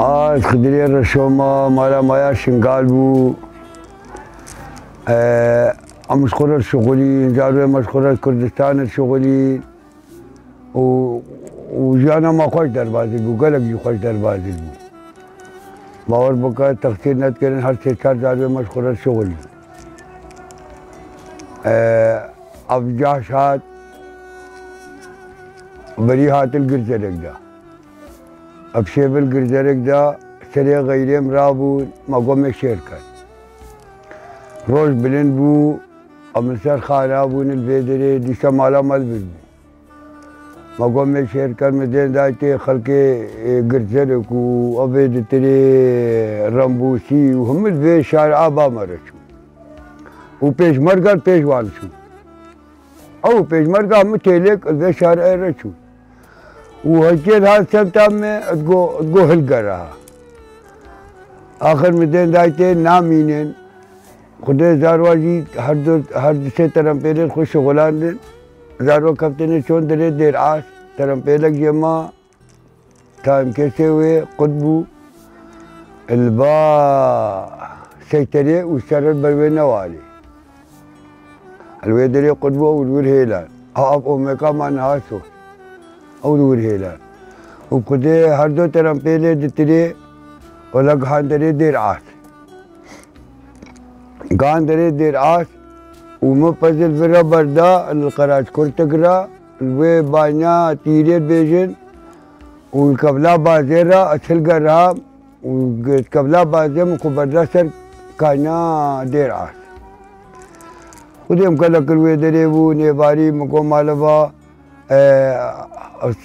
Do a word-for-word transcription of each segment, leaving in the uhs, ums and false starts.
A, ez Xidirê Reşo me, mala me ya Şingal bû. E, em ji xwe re şixulîn, zarokê me ji xwe re Kurdistan re şixulîn. Û, û jiyana me xweş derbazî bû, gelek jî xweş derbazî bû. Bawer bike, texsîr nedikirin, her sê çar zarokê me ji xwe re şixulîn. E, ev cahş hat, berî hat li Girzerek de. Ev şêv li Girzerek de serê xeyrê min rabûn, me got me şêr ket. Roj bilind bû, em li ser xana bûn li vê derê, dîsa mala me li vir bû. Me got me şêr ket, min dên dayê tê xelkê, e, Girzerek û evê ditirê Rembûsî û hemû li vê şar a ba me re çûn. Û pêşmerga li pêş wan çûn. Ew pêşmerga min têlek li vê şarê re çû. Û hekê dihat semta me, digo, digo hilgera. Axir min dên dayê tê namînin. Xwedê zarwa jî her du, her du sê terempêlên xwe şixulandin. Zarwa keftine çûn derê Dêr As. Terempêlek jê ma. Taym kesê wê qut bû, li ba seyterê û ser ber wê newalê. Li wê derê qut bû, ew li wir hêlan. A, ev omeka ma niha so. Ew li wir hêlan. Û Xwedê her du terempêlê ditirê, wela gihan derê Dêr As. Gan derê Dêr As û min pezil vira berda li Qeraç Kurtik ra, li wê banya tîrê bêjin û li kevla bazê ra ez hilgera û kevla bazê min xwe berda ser kayna Dêr As. Xwedê em gelek li wê derê bû, nêvarî min got maliva, e,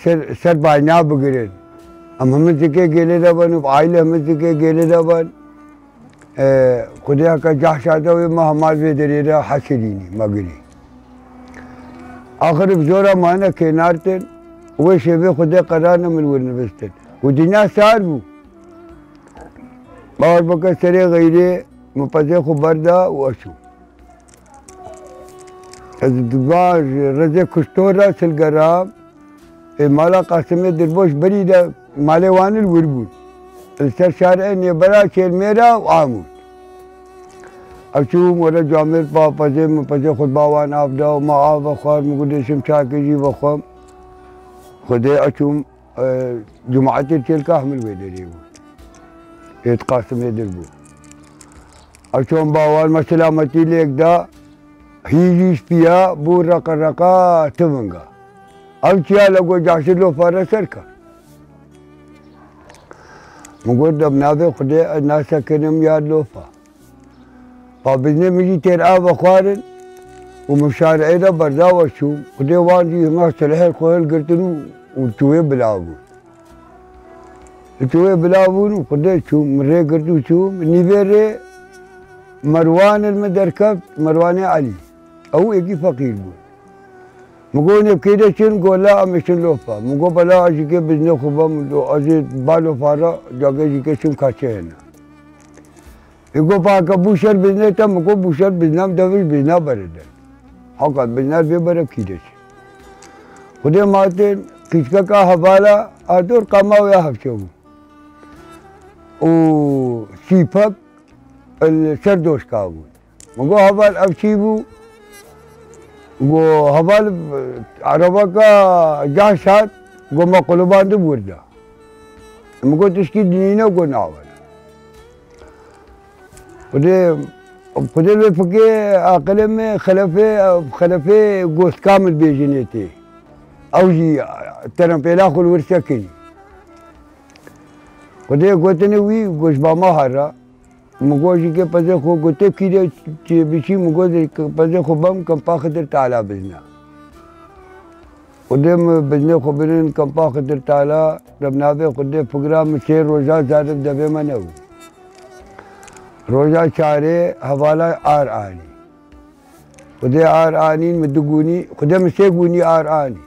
ser, ser bayna bigirin. Em hemû zikê gêlê de ben û aîle hemû zikê gêlê de ben. E, Xwedê heke cahşa de wê me hemal vê derê de hesirînî, me girî. Axir bi zora me hene kênartin, wê şêvê Xwedê qerarine min wir nivîstin. Û dinya sar bû. Bawer bike serê xeyrê min pezê xwe berda û ez çûm. Ez di van rêzê Kuştor re silgera, ê, mala Qasimê Dirboş berî de malê wan li wir bûn. Li ser şarê nêbera Çêlmêra û Amûd. Ez çûm were camêr pa pezê min pezê xwe ba wan av da û ma av vexwar, min got dêşim çakê jî vexwem. Xwedê ez çûm, e, cumaetê Çêlka hemil wê derê bû. Êt Qasimê Dirbû. Ez çûm ba wan me selametî lêk da, hî jî spiya bû reqa reqa tivinga. Ev çiya le got caşir lofa re ser ka. Min got de bi navê Xwedê ez nasekinim ya lofa. Pa biznê min jî têr av vexwarin û min şarê de berdawa çûm. Xwedê wan jî hema silhê xwe hilgirtin û, û çûyê bila bûn. Li çûyê bila bûn û Xwedê çûm, min rê girt û çûm. Nîvê rê Merwan li min derkeft, Merwanê Elî. Ew êkî feqîr bû. Min got, "Nê bi kê de çin?" Got, "La em ê çin lofa." Min got, "Bela ez jî kê biznê xwe bem, ez ê ba lofa re, cagê jî kê çim kaçe hene." Ê got, "Paka bû şer biznê te?" Min got, "Bû şer biznem devij bizna bere de." Hakat bizner vê bere kî de çi. Xwedê ma tên qîçkeka hevala a dor qama wê hevçe bû. Û sîpek li ser doşka bû. Min got, "Heval ev çî bû?" Got, "Heval, erebeka cahş hat, got me qulubandib wirda." Min got, "Tişkî dinîne?" Got, "Navana." Xwedê, Xwedê vê fikê aqilê me xelefê, xelefê gostka min bêjinê tê. Ew jî terempêla xwe li wir sekinî. Xwedê gotinê wî, got, "Ji ba ma hera." Min got, "Jî ke pezê xwe gotê kî de çê biçî?" Min got, "Pezê xwe bem, kempa Xidir Tala bizna." Xwedê min biznê xwe birin, kempa Xidir Tala, de bi navê Xwedê figira min sê roja zarif devê me nebû. Roja çarê hevala ar anî. Xwedê ar anîn min du gûnî, Xwedê min sê gûnî ar anî.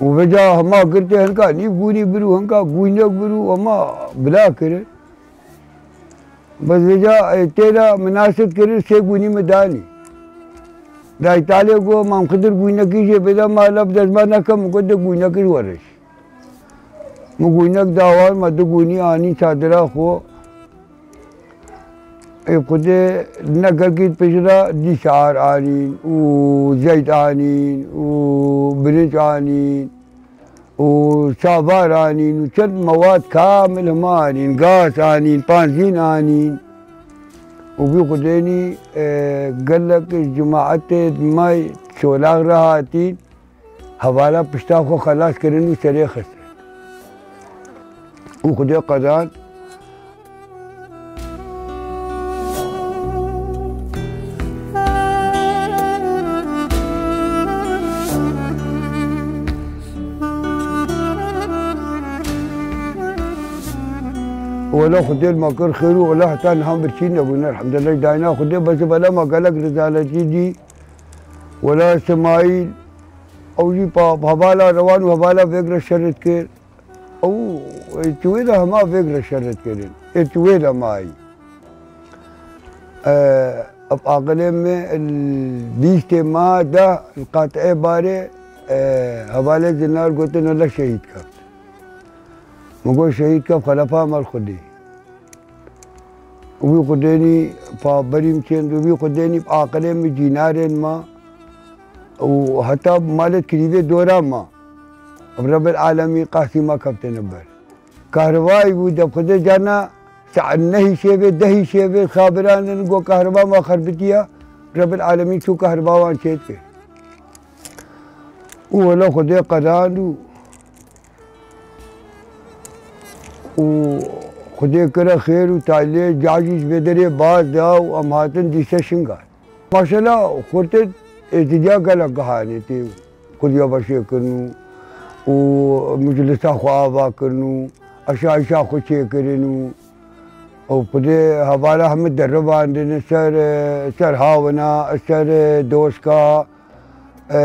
Û vêca hema girtê hinka nîv gûnî bir û hinka gûnek bir û hema bila kirin. Bes vêca, e, tê de min nasib kirin, sê gûnî min danî. Dayê Talê got, "Mam Xidir gûnekî jê bide, ma laf dezma neke." Min got, "De gûnekî wereş." Min gûnek da wan, me du gûnî anîn çadira xwe. Ê Xwedê ne gelkî piştre dîşar anîn û zeyd anîn û birinc anîn û çavar anîn û çend mewad kamil hema anîn, gaz anîn, panzîn anîn. Û vî Xwedênî, e, gelek cemaetê me çolak re hatîn. Hevala pişta xwe xelas kirin û serê xistin. Û Xwedê qedan. Wela Xwedê li me kir xêr û wela heta niha birçî nebûn, elhamdulillah, dayna Xwedê, bes wela me gelek rizaletî dî. Wela Semaîl, ew jî pa hevala rewan û hevala vêg re şer dikir. Ew, ê, tu wê de hema vêg re şer dikirin. Ê, tu wê de mayî. E, ev aqilê me, li bîstê ma de, li qatê barê, e, hevalê zinar gotin, wela şehîd keft. Min got, şehîd keft, xelefa me li Xwedê. Wî Xwedênî pa berî min çênd, wî Xwedênî aqilê min cînarên ma û heta malê kirîvê dora ma. Rebbil Alemî qasî ma keftine ber. Kahrivayî bû, de Xwedê carna saet nehî şevê, dehî şevê, xabiran din, got, kahriba ma xerbitiya, Rebbil Alemî çû kahriba wan çêdike. Û wela Xwedê qedan û û Xwedê kire xêr û taliyê cajî ji vê derê baz da û em hatin dîse Şingal. Maşela xurtê êtîdiya gelek gihanê tê xwediya veşê kirin û, û miclisa xwe ava kirin û aşayîşa xwe çêkirin û, û Xwedê hevala hemî derivandin ser, ser hawina, ser doşka, e,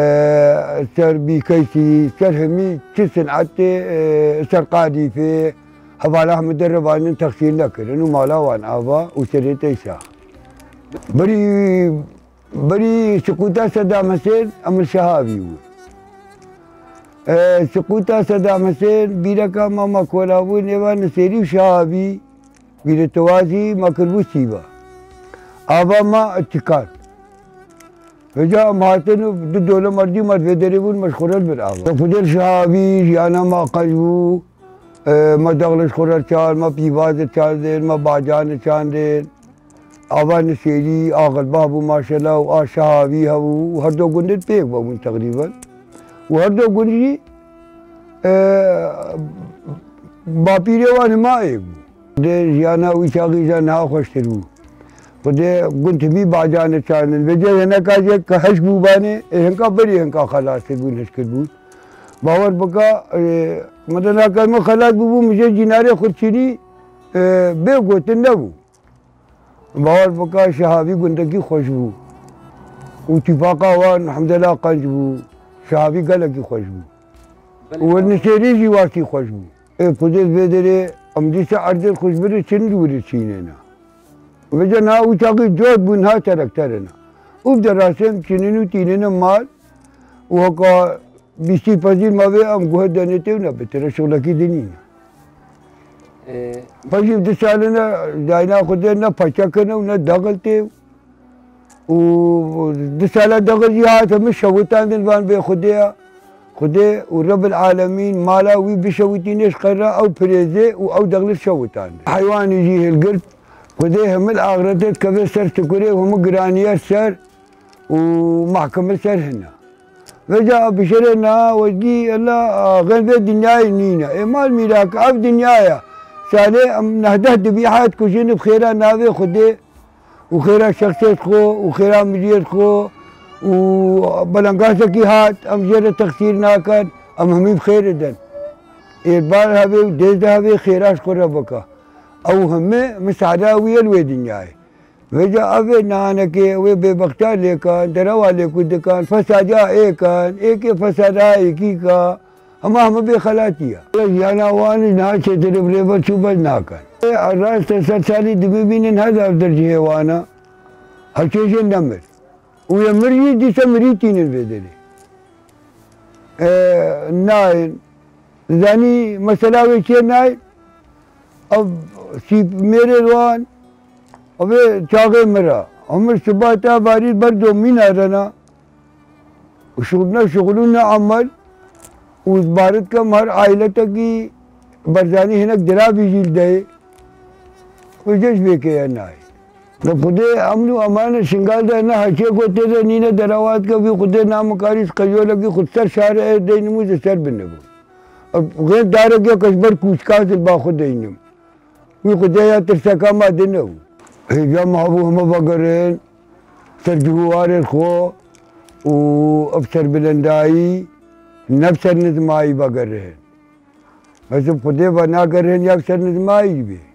ser bîkeysî, ser hemî çi sinetê, e, ser qadîfê, hevala hemî derivandin texsîr nekirin û mala wan ava û serê teysa. Berî, berî siqûta Sedam Hisên, em li Şehavî bû. E, siqûta Sedam Hisên, bîreka me, me kola bû, nêva Nisêrî û Şehavî, bîrê tewazî me kiribû sîva. Ava me tikan. Vêca em hatin û du dole merdî me vê derê bûn, me ji xwe re li vir ava. Xwedê li Şehavî jiyana me qenc bû. E, me dexlê ji xwe re çand, me pîvazê çandên, me bacanê çandên. Ava Nisêrî, a Xelbah bû maşela û a Şehavî hebû û her do gundin pêk bûbûn teqrîben. Û her do gund jî, e, bapîrê wan hima êk bû. Xwedê jiyana wî çaxî jî niha xweştir bû. Xwedê gund hemî bacanê çandin. Vêca hineka jê ke heş bûbanê, ê hinka berî hinka xelas bûn, hişkir bûn. Bawer bike, e, min de nake min xelas bûbû, min jê cînarê xurçînî, e, bê gotin nebû. Bawer bike Şehavî gundekî xweş bû. Û tîfaqa wan hemdela qenc bû. Şehavî gelekî xweş bû. Û Nisêrî jî wastî xweş bû. Ê Xwedê vê derê em dîsa erdên xwe ji vir çin dûrî çînêne. Vêca niha wî çaxî cot bû, niha terekter ine. Û bi derasên çinîn û tînîne mal û heka bîstî pezîr ma vê em guhe denê tê û ne bitire şixlekî dinîne. Ee, Pejî du salî ne dayna Xwedê ne peçe kine û ne dexil tê û du sala dexil jî hate min şewitandin van bê Xwedê ya. Xwedê û Rebbil Alemîn mala wî bişewitîne ji qera ew pirêzê û ew dexlê şewitandin. Heywanî jî hilgirt, Xwedê hemil axirete dikeve ser sikurê û hemû giraniye ser û mahkeme ser hine. Vêca bişêre niha wezgî ela xên vê dinyayê nîne. Ê mal mîrak ev dinyaya. Salê em nehdeh dibî heyat kujin bi xêra navê Xwedê û xêra şexsêt xwe û xêra miliyêt xwe û belengasekî hat, em jê re texsîr nakin, em hemî bi xêr didin. Êrbar hevê û dêz de hevê xêra ji xwe re bike. Ew hemî misada wî ye li wê dinyayê. Vêca ev ê nihanekê wê bêbextiya lêkan, derewa lêkû dikan, fesadiya êkan, êkê fesada êkî ka, hema hemî bêxelatî ye. Jiyana wan niha çêtir bi rêve çû bez nakin. Ê, rast e, ser salî dibimînin her ev der cihê wan e. Heçê jê nemir. Û yê mir jî dîse mirî tînin vê derê. Ê, nayên. Zanî mesela wê çê nayê, ev sîp mêrê wan, ev ê çaxê min re. Emir siba te barî ber domîna re ne. Şuxul ne şuxulû ne emel. Û barit kem her ailetekî Berzanî hinek dirabî jî li deyê. Û cejbê ke ye nayê. Li Xwedê emn û eman e, Şingal de ne heçê ku tê de nîne derewa dike, vî Xwedê namikarî qejolekî xwe ser şarê ê dey nimû ji ser binibû. Xêr darek ya ke ji ber kûçka zilba xwe deynim. Wî Xwedê ya tirseka me dine bû. Hêviya me hebû heme vegerin ser cihûwarên xwe û ev serbilendayî ne bi ser nizmayî vegerin. Ez bi Xwedê ve nagerin ya bi ser nizmayî bê.